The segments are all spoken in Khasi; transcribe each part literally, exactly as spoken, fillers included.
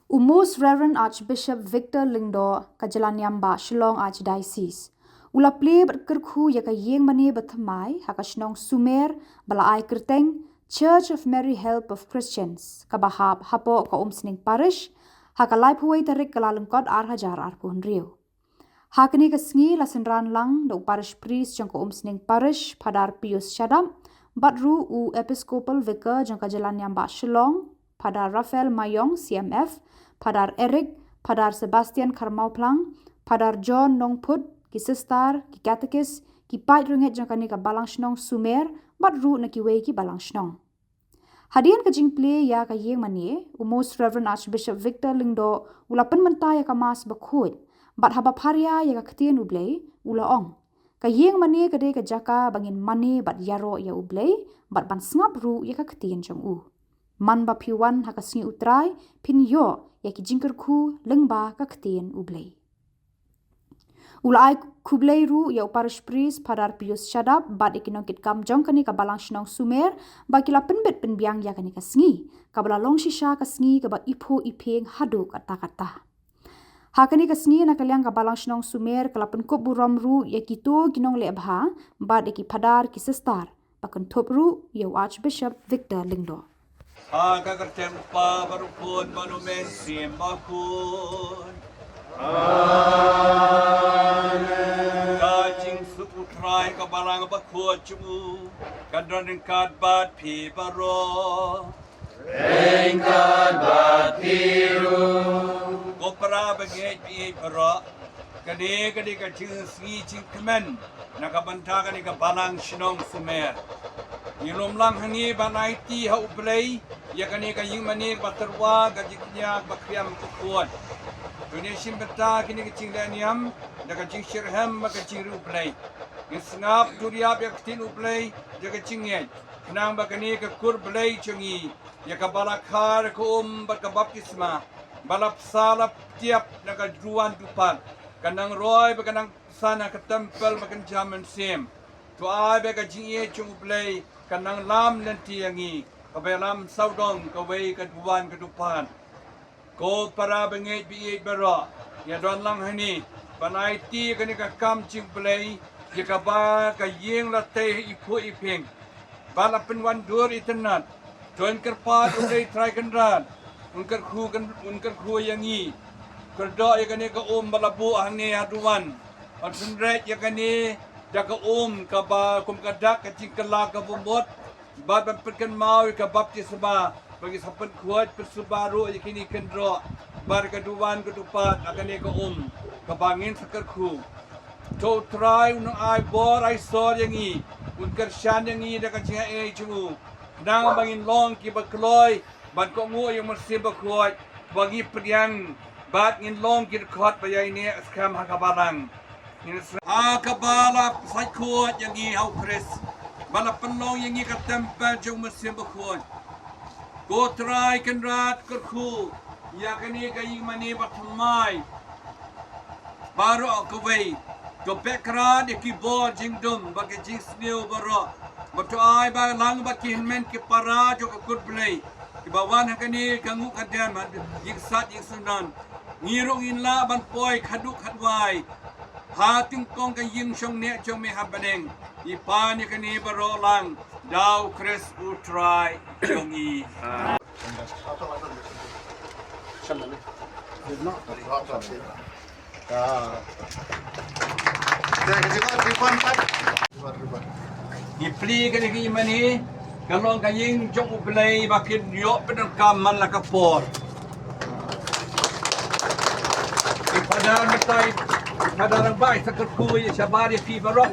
U Most Reverend Archbishop Victor Lyngdoh ka Jyllaniam Bah Shillong Archdiocese u la plie bad kyrkhu ïa ka ïing mane ba thymmai ha ka shnong Sumer ba la ai kyrteng Church of Mary Help of Christians, kaba hap hapoh ka Umsning Parish, ha ka laiphew wei tarik Kyllalyngkot ar hajar arphew hynriew. Ha kane ka sngi la synran lang da u Parish Priest jong ka Umsning Parish, Phadar Pius Shadap, bad ruh u Episcopal Vicar jong ka Jyllaniam Bah Shillong, Phadar Raphael Mayong, C M F, Phadar Eric, Phadar Sebastian Kharmawphlang, Phadar John Nongphut, ki sister, ki katekis, ki paid rangeit jong kane ka balang shnong Sumer, bad ruh na kiwei ki balang shnong. Hadien ka jingplie ïa ka ïing mane, u Most Reverend Archbishop Victor Lyngdoh u la pynmynta ïa ka Mass bakhuid, bad haba pharia ïa ka ktien U Blei, u la ong: Ka ïing mane ka dei ka jaka ba ngin mane bad ïaroh ïa U Blei, bad ban sngap ruh ïa ka ktien jong u. Man ba phi wan ha ka sngi U Trai, phin ïoh ïa ki jingkyrkhu lyngba ka ktien U Blei. U la ai khublei ruh ïa u Parish Priest Phadar Pius Shadap bad ïa ki nongkitkam jong kane ka balang shnong Sumer ba ki la pynbit pynbiang ïa kane ka sngi, kaba la long shisha ka sngi kaba iphuh iphieng haduh katta katta. Ha kane ka sngi, na ka liang ka balang shnong Sumer ka la pynkup burom ruh ïa kito ki nongleh bha bad ïa ki phadar ki sister, ba kynthup ruh ïa u Archbishop Victor Lyngdoh. Ha ka kyrteng U Kpa bad U Khun bad U Mynsiem Bakhuid. Amen. Ka jingsuk U Trai ka balang bakhuid jong u kan don ryngkat bad phi baroh. Ryngkat bad phi ruh. Ko para bangeit baieit baroh, kane ka dei ka jingsngi jingkmen na ka bynta kane ka balang shnong Sumer. Ngi lum lang hangne ban aiti ha U Blei ïa kane ka ïing mane ba tyrwa, ka jingkñia ba khriam bakhuid. To ngin shim bynta kine ki jingleh niam da ka jingshitrhem bad ka jingri U Blei. Ngin sngap duriap ïa ka ktien U Blei da ka jingngeit, khnang ba kane ka kur Blei jong ngi, ïa kaba la khar ka um bad ka baptisma, ba la pynsa la pyntiap na ka duwan dupat, kan nang roi bad kan nang pynsan ha ka templ ba kynja mynsiem. To ai ba ka jingïeit jong U Blei kan nang lam lynti ïa ngi, kaba ïalam sawdong kawei ka duwan ka dupat. Ko para bangeit baieit baroh, ngi don lang hangne ban aiti kane ka kam jong U Blei, ïa kaba ka ïing la tei ha iphuh iphieng, ba la pynwandur itynnad. To ngin kyrpad U Blei Trai Kynrad un kyrkhu, un kyrkhu ïa ngi. Kyrdoh ïa kane ka um ba la buh hangne ha duwan, ban pynreit ïa kane da ka um kaba kum ka dak ka jingkylla kaba mut, bad ban pynkynmaw ïa ka baptisma, ba ngi sa pynkhuid pynsuba ruh ïa kine ki kynroh bad ka duwan ka dupat ha kane ka um kaba ngin sa kyrkhu. To U Trai un ai bor ai sor ïa ngi, un kyrshan ïa ngi da ka jingaiei jong u, khnang ba ngin long kiba kloi ban kohnguh ïa U Mynsiem Bakhuid, ba ngi pdiang bad ngin long ki dkhot ba ïaineh skhem ha ka balang. Ngin sa, ha kaba la pynsait khuid ïa ngi ha U Khrist, ba la pynlong ïa ngi ka templ jong U Mynsiem Bakhuid. Ko Trai Kynrad, kyrkhu ïa kane ka ïing mane ba thymmai baroh kawei. To pyrkhat ïa ki bor jingdum bad ki jingsniew baroh, bad to ai ba lang bad ki hynmen ki para jong ka kur Blei, kiba wan ha kane ka nguh ka dem ha ïingsad ïingsunan, ngi ruh ngin lah ban poi khadduh khadwai ha tyngkong ka ïing shong neh jong me ha bneng. Ngi pan ïa kane baroh lang da U Khrist U Trai jong ngi. Ngi plie kane ka ïing mane, ka long ka ïing jong U Blei ba kin ïoh pyndonkam man la ka por. I Phadar Matai, i Phadar Rangbah sa kyrkhu ïa shabar ïa phi baroh.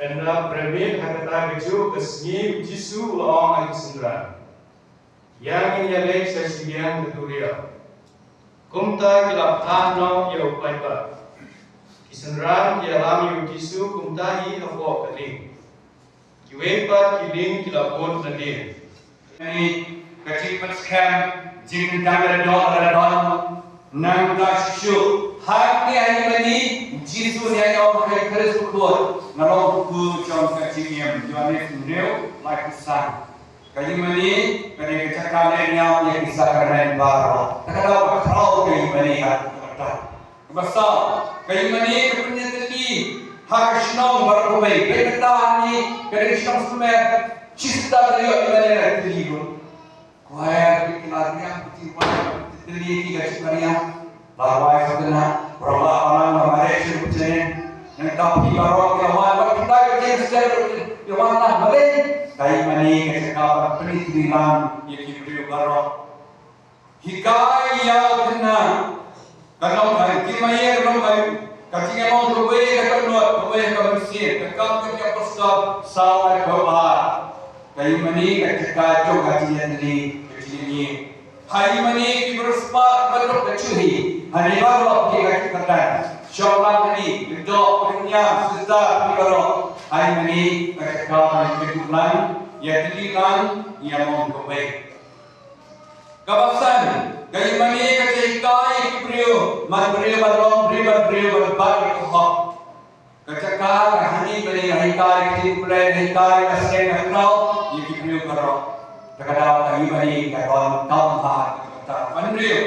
Hynrei pyrshah ha kata ka juh ka sngi u Jisu u la ong ha ki synran, ïa ngin ïaleit sha shiliang ka duriaw. Kumta ki la phah noh ïa u paidbah. Ki synran ki ïalam ïa u Jisu kumta hi hapoh ka lieng. Kiwei pat ki lieng ki la bud nadien. Kane ka jingpynskhem jingkyntang la doh la don. Nangta shuh shuh hangne ha ïing mane u Jisu u ong ha ki Khrist u khot, nga long u kpu jong ka jingim. Ïoannis hynriew, laiphew san. Ka ïing mane ka dei ka jaka leh niam ïa ki sakramen baroh. Te ka daw ka khraw ka ïing mane ha kata. Kaba saw, ka ïing mane ka pynïatylli ha ka shnong baroh kawei. Peit mynta hangne ka dei ka shnong Sumer, shispah ka ïoh ïing mane la tylli ruh. Choir ki la riam ki wan, tylli ki ka jingpynriam. La rwai shatei na, rwai la palang la mareh shuh pynjynning. Nangta phi baroh ki la wan, wat pynda ka jingstep ki wan la mareh. Ka ïing mane ka jaka ban pynïatylli lang ïa ki briew baroh. Hikai ïa u khynnah. Ka nongkynmaw ïa ka nongkynmaw. Ka jingïalong kawei ka dohnud, kawei ka mynsiem. Ka Kam jong ki Apostol saw laiphew ar. Ka ïing mane ka jaka jong ka jingïatylli, ka jingïatylli. Ha ïing mane ki briew spah ba duk ka juhi. Hangne baroh ki ka jingkyrdan. Shong lang hangne, lyngdoh, pynïam, sister, ki baroh. Ha ïing mane ka jaka ba ïatylli lang, ïatylli lang, ïalong kawei. Kaba san, ka ïing mane ka jaka hikai ïa ki briew, man briew ban long briew, man briew ban bat ïa ka hok. Ka jaka ka hangne mane ka hikai ïa ki briew, hikai ka seng ka khraw ïa ki briew baroh. Te ka daw ka ïing mane ka don kam ha ka jaka ban briew.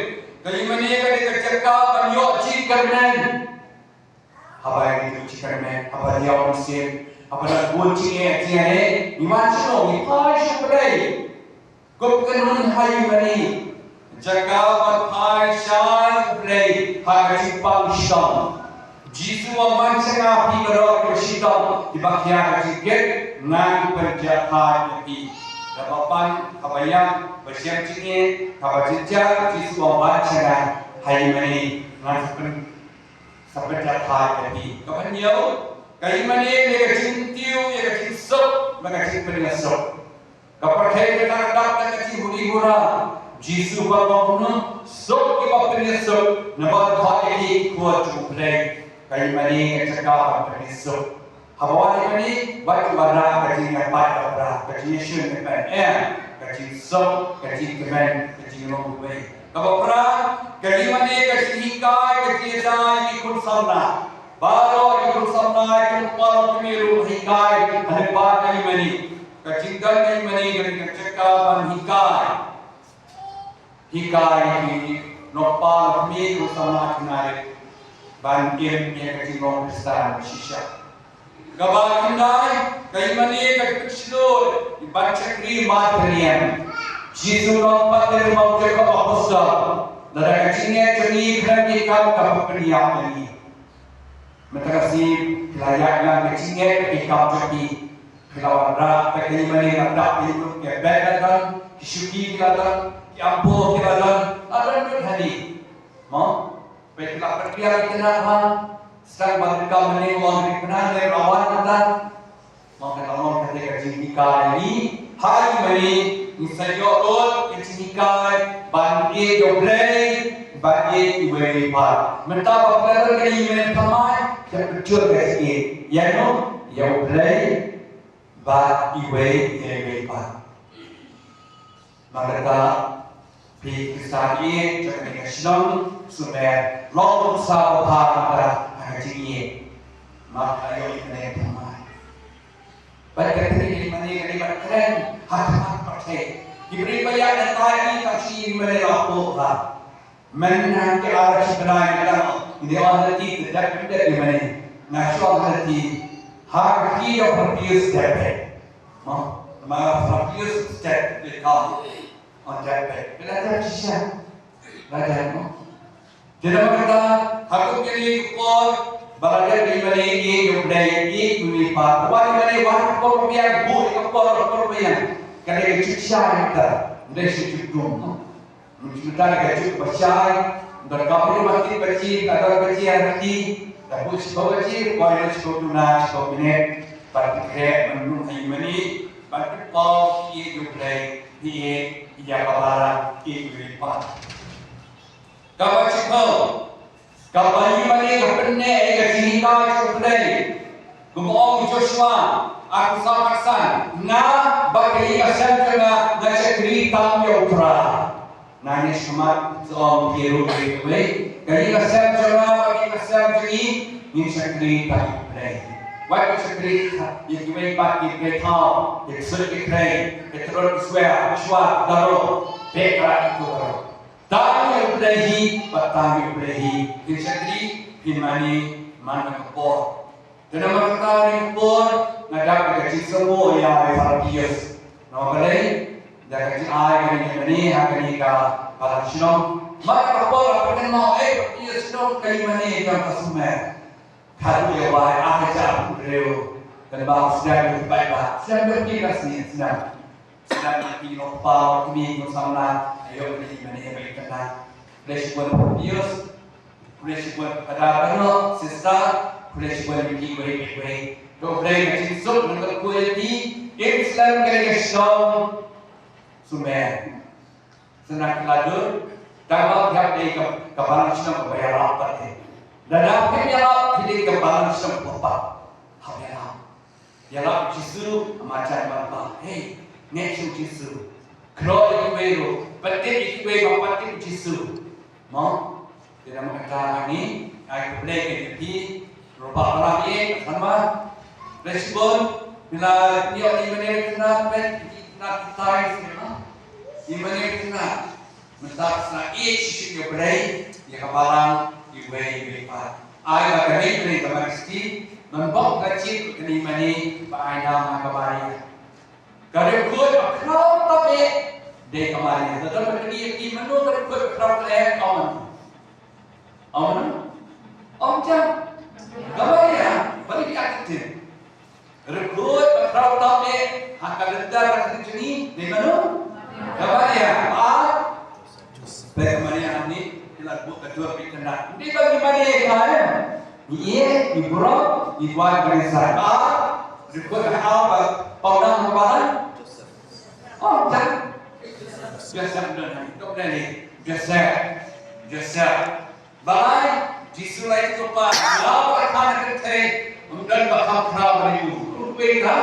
Ka ïing mane ka dei ka jaka ban ïoh jingkyrmen. Haba ngi ïoh jingkyrmen, haba ngi ïoh mynsiem, haba la bun jingeh jingeh, ngi wan sha u Blei, ngi phai sha u Blei. Kum kynhun ha ïing mane, jaka ban phai sha u Blei ha ka jingpang shitom. Jisu u ong, wan sha nga phi baroh kiba shitom, kiba khia ka jingkit, ngan pynjah thait ïa phi. Kaba pan, kaba ïap, ba shem jingeh, kaba jynjar, Jisu u ong, wan sha nga ha ïing mane, ngan sa pyn Sa pynjah thait ïa phi. Kaba hynñiew, ka ïing mane ka dei ka jingtiew ïa ka jingsuk bad ka jingpynïasuk. Ka pyrthei ka dang dap da ka jinghuri hura. Jisu u ong kumno, suk kiba pynïasuk, naba ka khot ïa ki khun jong u Blei. Ka ïing mane ka jaka ban pynïasuk. Haba wan ïing mane, wat ïa wanrah ka jingïapait wanrah, ka jingïashun ïapynim, ka jingsuk, ka jingkmen, ka jinglong duwai. Kaba phra, ka ïing mane ka jinghikai, ka jinghikai ïa ki khun samla. Baroh ki khun samla, ki khun para, ki mihriew hikai, ha lyngba ka ïing mane. Ka jingdon ka ïing mane ka dei ka jaka ban hikai. Hikai ïa ki nongpang, ki khun samla, ki nonghikai ban im ïa ka jinglong Khristan shisha. Kaba khyndai, ka ïing mane ka jingpynshlur ïa ki ban shakri martyrium. Jisu u ong pat ïa u Jakob apostol, lada ka jingngeit jong ngi khlem ki kam ka pynïap ïa ngi. Mynta ka sngi phi la ïaid lang ka jingngeit bad ki kam jong phi. Phi la wanrah, phi, ka ïing mane la dap, ki bed la don, ki shuki ki la don, ki ampoh ki la don, la don lut hangne. Mo? Phi, phi la pynbiang ïa ki khynnah ha. Sdang ba ki kam mane, wan ki khynnah ne la wan mynta. Mo, ka la long kata ka jinghikai ïa ngi. Ha ïing mane ngi sa ïoh lut ka jinghikai ban ïeit ïa u Blei, ban ïeit iwei ïa i pat. Mynta ba phi la don ka ïing mane thymmai, phi pynjur ka jingïeit ïano? Ïa u Blei bad iwei ïa iwei i pat. Bad kata phi Khristan ïeit jong kane ka shnong Sumer, long u nuksa babha mynta ha ka jingïeit. Bad ka ïoh ïa kane ka thymmai. Bad kata ka ïing mane ka dei ban kren ha khmat pyrthei. Ki briew ba ïaid lynter ïa ngi tang shi ïing mane la pok ba. Mynta ki ar shi bnai mynta, ngi ong ha lynti te dep dep ïing mane. Nga shu ong ha lynti, ha ka kti jong Father Pius dep beit. Mo, ma Father Pius dep beit ka. Ong dep beit. Phi la dep shisha. La dep mo. Te namar kata, ha kum kine ki por, ba la dep ïing mane, ïeit ïa u Blei, ïeit ïa u Blei pa. Wan ïing mane, wan ka por biang, buh ka por, ka por biang. Ka dei ka jingshai mynta. Ym dei shu jingdum, mo. Mynta ka juk ba shai, donkam ruh ba kit ba ji, ka don ba ji ha kti, da buh shiphew ba ji, poi ruh shiphew tuna, shiphew minit. Ban pynkhreh ban rung ha ïingmane, ban pynpaw ïa U Blei, ïa ïa ka balang ïa U Blei pat. Kaba shiphew, kaba ïingmane ka pynneh ïa ka jinghikai jong U Blei. Kumba ong u Joshua, a ku sa paksan, nga bad ka ïing ka sem jong nga, nga shakri tang ïa U Trai. Nangta shakhmat, sa ong ki ruh ïa kiwei, ka ïing ka sem jong nga bad ka ïing ka sem jong ngi, ngin shakri tang ïa U Blei. Wat ngin shakri ïa kiwei pat ki briew thaw, ki ksuid ki khrei, ki trud ki swer, shuwa, daru, beh ka ïing ka baroh. Tang ïa U Blei hi, bad tang ïa U Blei hi, ngin shakri, ngin mane, man la ka por. Te namar kata ha kane ka por, nga dap da ka jingsngewnguh ïa i Para Pius. Namar balei, da ka jingai kane ka ïingmane ha kane ka balang shnong. Namar kata ka por la pynmynnoh, eh, Para Pius, shnong ka ïingmane jong ka Sumer. Ka dei ïa wai, ah, ka jaka briew. Kan ba sdang ïa u paidbah. Sdang ïa u paidbah sdang. Sdang ïa ki nongpaw, ki nongsamla, ïa u ïingmane ba itynnad. Khublei shibun Para Pius. Khublei shibun Father Bano, Sister, khublei shibun ïa kiwei kiwei. To U Blei un ai jingsuk, un kyrkhu ïa ki, im slem ka ïing ka shnong Sumer. Sa nang ki la dur, tang ba phi hap dei ka, ka balang shnong kaba ïarap pat te. Lada phim ïarap, phi dei ka balang shnong kaba pat. Hap ïarap. Ïarap Jisu, ha marjan ba, ba. Hei, ngeit sha U Jisu. Khlad ïa kiwei ruh, pyntip ïa kiwei ba pyntip U Jisu. Mo? Te namar kata hangne, ai khublei ïa phi, ruh ba la ïeit, tang ba. Khublei shibun, phi la ïoh ïingmane ba itynnad, ba itynnad kita ïa shisha. Ïingmane ba itynnad. Mynta sa ïeit shisha ïa U Blei, ïa ka balang, iwei ïa iwei pat. Ai ba kane ka ring ka Majesty, ban bok ka chip kane mane, ba ai nam ha ka Maria. Ka riewkhuid ba khraw tam eh, dei ka Maria. Lada ba kane ïa ki mano ka riewkhuid ba khraw tam eh, ka mano. Ong mano? Ong jam. Ka Maria, bad ïa ki artist. Riewkhuid ba khraw tam eh, ha ka lynter ka ktien jong ngi, dei mano? Ka Maria. Ar, peit ka Maria hangne, ki la buh ka dur ba itynnad. Dei ba ngi Maria ka, eh? Ngi ïeit, ngi burom, ngi duwai, ngi ïeit. Ar, riewkhuid ba khraw ba, pyndonkam ba, Ong jam. Joseph don hangne. Joseph. Joseph. Balei Jisu la ïathuhpaw, la ba kane ka kynthei, ym don ba kham khraw ba ïa u. Ruh phi ka.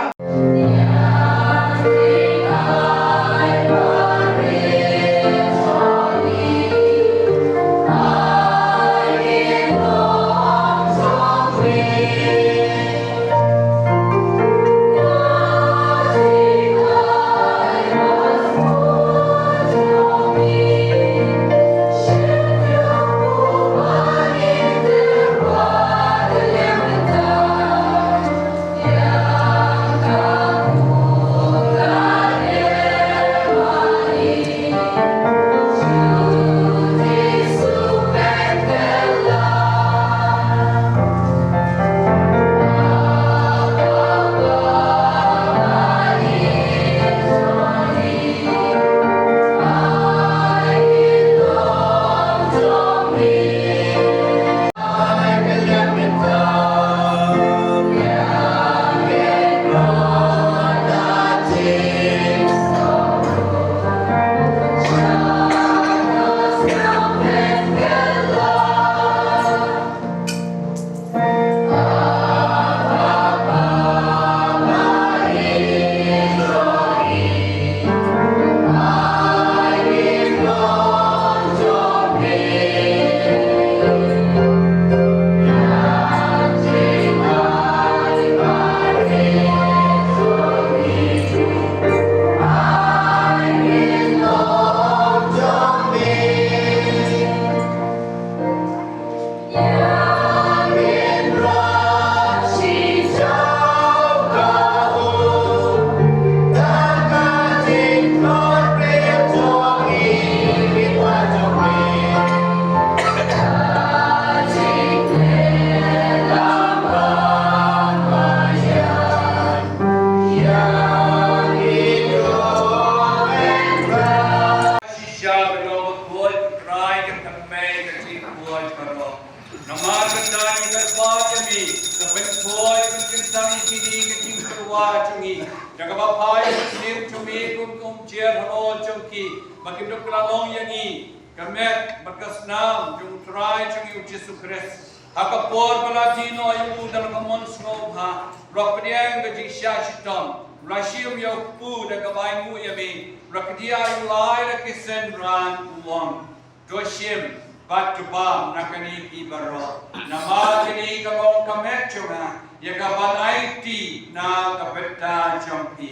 Shisha ba long bakhuid, Trai, ka thymmei ka jingkhuid baroh. Namar kata ngi kyrpad ïa me, to pynkyntang ïa kine ki jingkhuid Trai jong ngi, da kaba phai ïa ka mynsiem jong me kum ka umjer halor jong ki, ba kim dei ban long ïa ngi ka met bad ka snam jong U Trai jong ngi U Jisu Khrist. Ha ka por ba la die noh ïa u da la ka mon sngewbha, la pdiang ka jingshah shitom, la shim ïa u kpu da kaba ainguh ïa me, la kdiah ïa u lai da ki synran, u ong: To shim bad to bam na kane phi baroh, namar kane ka long ka met jong nga, ïa kaban aiti na ka bynta jong phi.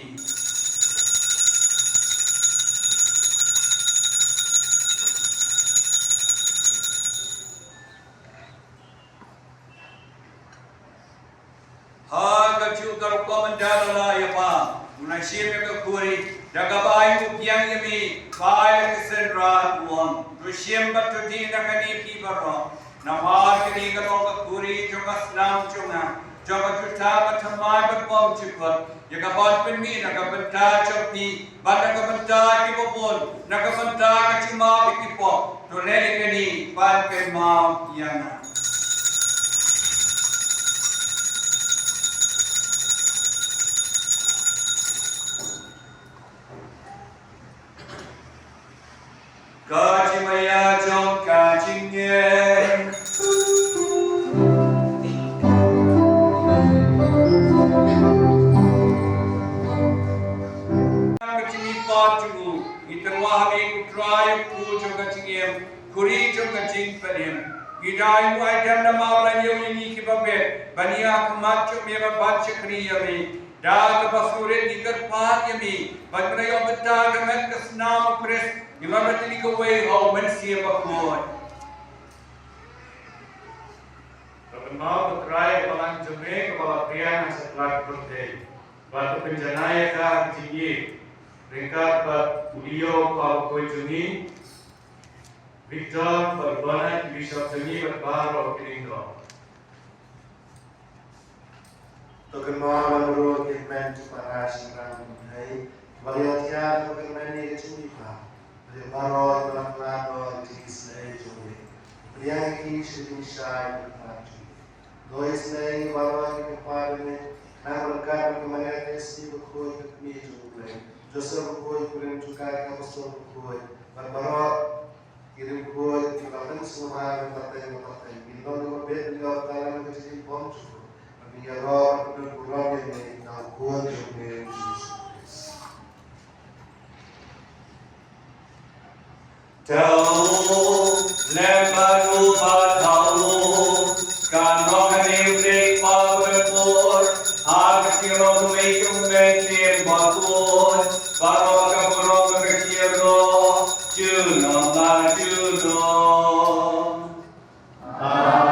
Ha kajuh ka rukom ynda la ïa bam, u la shim ïa ka khuri, da kaba ainguh biang ïa me, phai ïa ki synran, u ong: To shim bad to dih na kane phi baroh, namar kane ka long ka khuri jong ka snam jong nga, jong ka jutang bathymmai bad bymjukut, ïa kaban pynmih na ka bynta jong phi bad na ka bynta kiba bun, na ka bynta ka jingmap ïa ki pop. To leh ïa kane ban kynmaw ïa nga. Ka jingmaïa jong ka jingngeit. Ka jingmihpat jong u, ngi tyrwa ha me ko Trai, u kpu jong ka jingim, khuri jong ka jingpynim. Ngi da ainguh aidem namar ba la ïoh ïa ngi kiba bit ban ïaid ha khmat jong me bad ban shakri ïa me. Da kaba surit ngi kyrpad ïa me ban pynïoh bynta ka met ka snam u Khrist, ngi wan bad ïa kawei ha u Mynsiem Bakhuid. Ba kynmaw ko Trai ka balang jong me kaba la pdiang ha satlak pyrthei, bad to pynjanai ïa ka ha ka jingïeit ryngkat bad u Leo u kpa bakhuid jong ngi, Victor bad Bernard ki bishop jong ngi bad baroh ki lyngdoh. To kynmaw ïa baroh ki hynmen ki para shynrang pyrthei kiba la ïatiar, to kyrmen ïa ka jingmihpat, ïa baroh kiba la khlad noh ïa ka jingisynei jong me. Pdiang ïa ki sha ka jingshai bakhlad jong me. To isynei ïa baroh kiba kyrpad ïa me, khnang ba ryngkat bad ka Maria Theisotti bakhuid ka kmie jong U Blei, Joseph bakhuid, u kurim jong ka, ki apostol bakhuid, bad baroh ki riewkhuid kiba pynsngewbha ha ka pateng ka pateng, kin long kiba bit ban ïoh ka jingim bymjukut, bad kin ïaroh bad pynburom ïa me na U Khun jong me U Jisu Khrist. To lem bad u, bad ha u, kan long hangne u Blei Kpa ba bymjukut, ha ka jinglong kawei jong U Mynsiem Bakhuid, baroh ka burom bad ka jingïaroh junom la junom. Amen.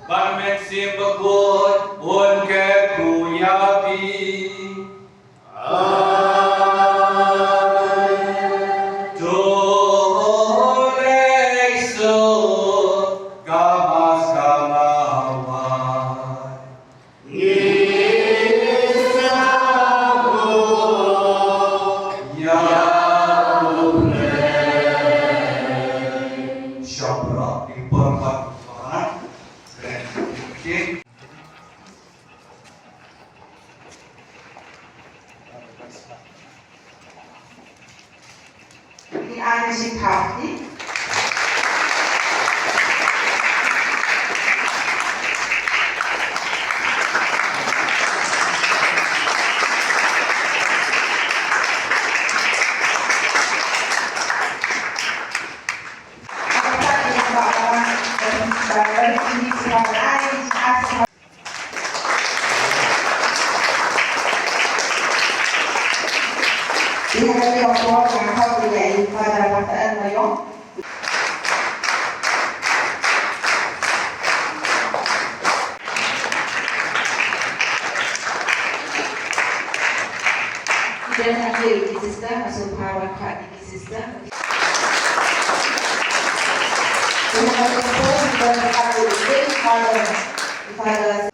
Bad Mynsiem Bakhuid un kyrkhu ïa phi. Amen. To leit suk ka Paskha Mawhai. Ngi sngewbha ïa U Blei. Shaphrang dei por ba Then again, ki sister, nga sngewbha ban khot ïa ki sister. We have a proposed brother, father, father.